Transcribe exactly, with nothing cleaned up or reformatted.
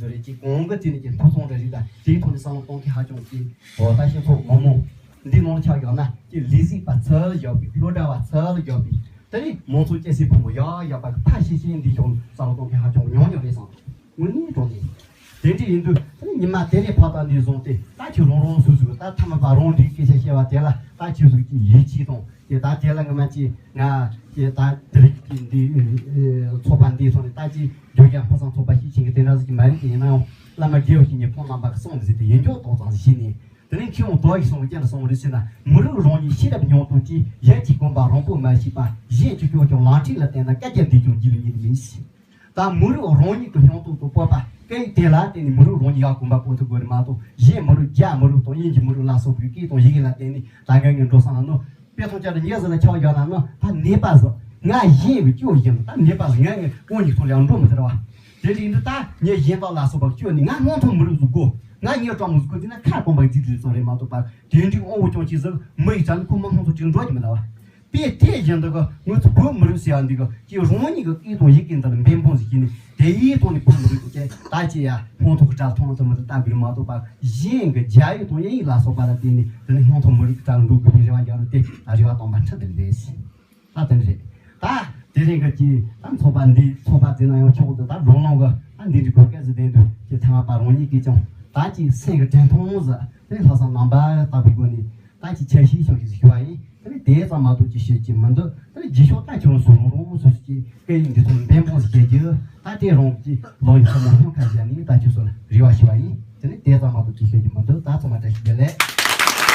རེད། ཅིག་གོང་གི་དེ་ནས་ཀྱི་ཐོ་ཚོང་རེ་རེད། ད་དེའི་ཐོག་ནས་བསམ་བློ་གཏོང་མཁན་ཧ་ཅང་གི་འོ་ད་སྤྱི་ཚོགས་མང་མང་འདི་ནང་ལ་ཆགས་ཡོད་ན་ཀྱི་ལས་བྱེད་པ་ཚུར་ལ་བཞག་པའི་སློབ་གྲྭ་བ་ཚུར་ལ་བཞག་པའི་དེ་ནས་མང་ཚོགས་སྐྱ་སེར་ཕོ་མོ་ཡག་ཡག་པ་གི་ཕ་ཤེས་ཤེས་འདི་ཕྱོགས་བསམ་བློ་གཏོང་མཁན་ཧ་ཅང་ཉུང་ཉུང་རེད་བསམ། དངོས་གནས་དྲང་གནས་དེ་འདྲ་ཡིན་དུས་དེ་ནས་ཉི་མ་དེ་རེད་ཕ་ད་འདི་བཟུང་སྟེ་ད་ཁྱོད་རང་རང་སོ་སོའི་ད་ཐ་མ་པ་རང་འགྲིག་སྐད་ཆ་བཤད་པ་དེ་ལ་ད་ཁྱོད་ཚོ་ཀྱི་ཡིད་ཆེས་དང་། དེ་ད་དེ་ལ་ངོ་མ་ཅིག་ང་དེ་ད་དེ་རིགས་ཀྱི་འདི་ཚོགས་པ་འདིའི་ཐོག་ནས་ད་ཅིག་ཡོད་ཀྱང་ཕོ་བཟང་ཚོགས་པ་ཞིག་བྱེད་ཀྱི་དེ་འདྲ་ཟིག་གི་མ་རེད། དེ་ཡིན་ན་ཡང་བླ་མ་དགེ་བ་ཞིག་ཉིད་ཕོ་རྣམ་པ་གི་གསུང་ཟིག་དེ་ཡིན་ཀྱང་ཏོག་ཙམ་ཟིག་བྱས་ནས་དེ་ནས་ཁྱེད་འོང་དོ་ཡིག་གསུང་གི་ཅན་གསུང་རེད་ཟེར་ན། མི་རིགས་རང་ཉིད་ཤེས་རབ་སྙིང་སྟོབས་ཀྱིས་གཞན་གྱི་གོམ་པ་རང་པོ་མ་ཤེས་པ། གཞན་གྱི་སྐྱོན་ཀྱང་ལག་ཁྲིད་ལ་བསྟན་ན་བཀའ་རྒྱ་འདི་ཀྱང་རྒྱུད་ལ་ཉིད་ཡིན་ཞེས། ད་མི་རིགས་རང་ཉིད་ཀྱི་སྙིང་སྟོབས་དང་སྤོབས་པ་སྐད་ཡིག་དེ་ལ་བརྟེན་ནས་མི་རིགས་རང་ཉིད་ཡག་གོམ་པ་སྤོ་ཐུབ་དགོས་རེད་མ་གཏོགས། གཞན་མི་རིགས་རྒྱ་མི་རིགས་དང་དབྱིན་ཇི་མི་རིགས་ལ་སོགས་པའི་སྐད་དང་ཡི་གེ་ལ་བརྟེན་ནས་ད་ག་ངས་འགྲོ་སོང་ན་ནོ། དཔེ་ཐོག་ཅག་ཏུ་ཉེ་ཟིག་ལ་ཆགས་ཡོད་ན་ནོ། ད་ནད་པ་ཟིག་ང་གཞན་གྱི་སྐྱོན་ཡིན་ད་ནད་པ་ཟིག་ང་ངས་དབང་ཉིད་ཐོག་ལ་ཡང་འགྲོ་མི་ཐུབ་ར་བ། དེ་འདྲ་ཡིན་དུས་ད་ངས་གཞན་དག་ལ་སོགས་པ་སྐྱོན་ནི་ང་སྔོན་ཐོན་མི་རིགས་ཟིག་དགོས། ང་ངའི་གྲོགས་མོ་ཟིག་དགོས་དེ་ན་ཁ་སྐོམ་པ་རྫིག་རྫིག་ཙམ་རེད་མ་གཏོགས་པ། དེ་འདྲའི་དབང་བོ་ཅུང་ཅིག་ཟིག་མི་ཡི་བྱ་ནི་ཁོ་མི་སྔོན་ཐོན་ཅིག་འགྲོ་གི་མི་ལ་བ། དཔེ་དེ་བཞིན་དུ་གི་ང་ཚོ་བོད་མི་རིགས་ཟེར་ཡ་འདི་གི་ཀྱི་རང་ཉིད་ཀྱི་སྐད་དང་ཡི་གེ་འདི་ལ་འབད་འབུངས་ཟིག་བྱས་ནས་དེ་ཡིས་ཐོག་ནས་བོད་མི་རིགས་ཀྱི་ད་ཅི་ཡ་སྔོན་ཐོག་གི་གྲལ་མཐོང་དུ་མི་རིགས་ལྟ་དགོས་མ་གཏོགས་པ། གཞན་གྱི་རྒྱ་ཡིག་དང་དབྱིན་ཡིག་ལ་སོགས་པ་ལ་བརྟེན་ནས་དེ་ནས་སྔོན་ཐོག་མི་རིགས་ཀྱི་གྲལ་འགྲོ་དགོས་པའི་རེ་བ་རྒྱག་ནི་དེ་ད་རེ་བ་སྟོང་པ་ཁྲི་དེ་རེད། ད་དེ་རེད། ད་དེ་རིང་གི་ཀྱི་ད་ཚོགས་པ་འདི་ཚོགས་པ་འཛིན་ན་ཡང་ཆོག་འདུག་ད་འགྲོ་ལོང་གི་ད་འདི་འདྲའི་གོ་སྐབས་ཟིག་ལྡན་དུས་ཀྱི་ཐ་མ་པ་རང་ཉིད་ཀྱིས་ཀྱང་ད་ཀྱི་སེམས་ཀྱི་དྲན་མཐོང་ཟིག་དེ་ལྷག་བསམ་རྣམ་པ་དག་པའི་སྒོ་ནས། ད་ཅི་ཆ་ཤས་ཤོག་ཅིག་ཞུ་བ་ཡིན། དེ་ནི་དེ་ཙམ་མ་གཏོགས་ཅི་ཤོད་ཀྱི་མི་འདུག་དེ་ནི་རྗེས་ཕྱོགས་ད་ཁྱོད་རང་སུ་རང་རང་སུ་ཞིག་གིས་སྐད་ཡིག་འདི་ཚོ་འབད་འབུངས་ཤིག་བྱེད་རྒྱུ། ད་དེ་རང་གི་ལོ་ཡི་ཚོ་མོ་ཤོང་ཁ་བཞག་ནས་ད་ཁྱོད་ཚོ་ལ་རེ་བ་ཞུ་བ་ཡིན། དེ་ནི་དེ་ཙམ་མ་གཏོགས་ཅི་ཤོད་ཀྱི་མི་འདུག་ད་ཚང་མ་བཀྲ་ཤིས་བདེ་ལེགས།